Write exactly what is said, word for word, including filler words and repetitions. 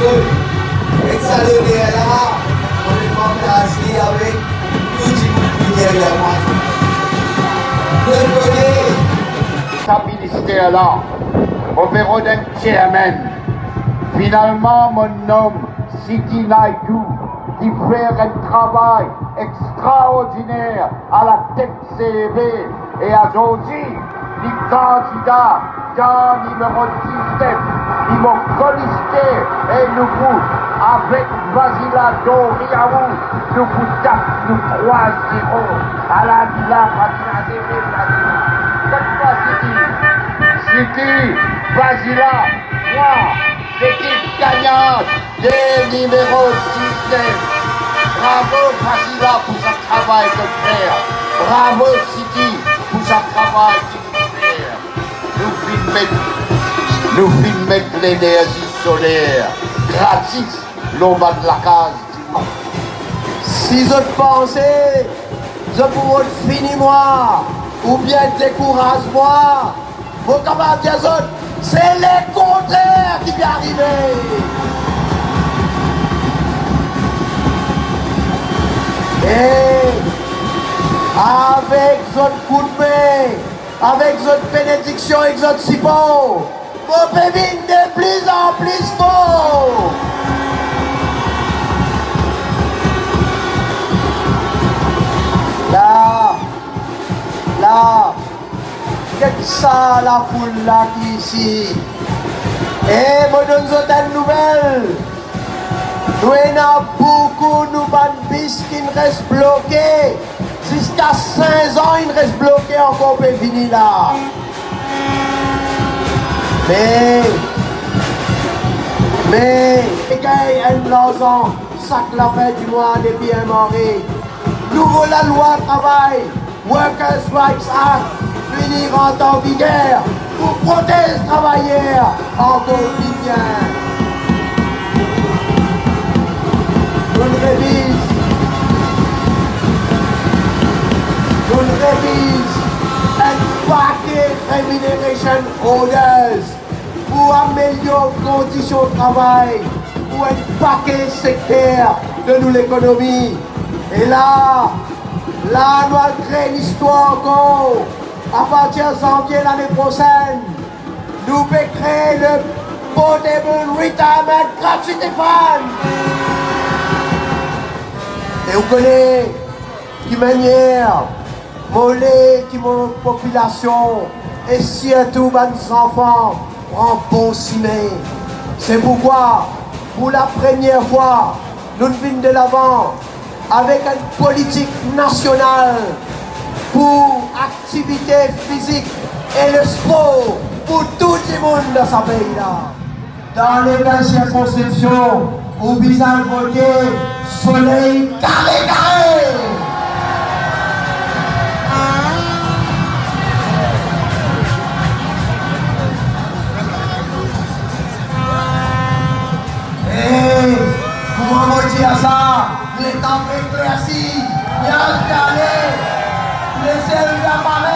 Ek sa loner la, mo pe partaz li avek tou dimoun ki deryer mwa. Lot kote, sa minister la, mo pe rod enn chairman. Finalman, mo nom Siti Naidu, ki fer enn travay extraordiner a latet se leve, e azordi, li kandida dan nimero diznef, li mo koliste, e nou pou, avek Vasila Doriamu, nou pou tap nou trwa zero. Ala li la, Vasila, leve, Vasila. Kot Siti? Siti, Vasila, mwa, se ki gagnan de nimero diznef. Bravo, Vasila, pou sa travay to fer. Bravo, Siti, pou sa travay ki to fer. Nou finn met, nou finn met lenerzi soler gratis lor bann lakaz dimoun. Si zot panse zot pou rod fini mwa oubien dekouraz mwa, mo kapav dir zot, se lekontrer ki pe arive. E avek zot koudme, avek zot benediksion ek zot sipor, mo pe vinn de pli an pli for. La, la, get sa lafoul la ki isi. E mo donn zot enn nouvel. Nou ena boukou nou bann bis ki'nn res bloke. Ziska Sin-Zan inn res bloke ankor, pe vini la. Me, me, gagn enn larzan sak lafin dimwa depi enn mare. Nouvo lalwa travay, Workers' Rights Act, vini rant an viger pou protez travayer ankor pli bien. Nou'nn reviz, nou'nn reviz enn paket remuneration orders pou amelior kondision travay pou enn paket sekter de nou lekonomi. E la, la nou al kre listwar ankor. Apartir zanvie lane prosenn, nou pe kre le Portable Retirement Gratuity Fund. E ou kone ki manier mo le ki mo popilasion e sirtou bann zanfan pran bon sime. Se poukwa, pou lapremier fwa, nou'nn vinn delavan avek enn politik nasional pou aktivite fizik e lespor pou tou dimoun dan sa pei la. Dan le ven sirkonskripsion, ou bizin vote Soley kare kare. E kouma mo dir sa, letan pe eklersi, niaz pe ale, lesiel pe aparet.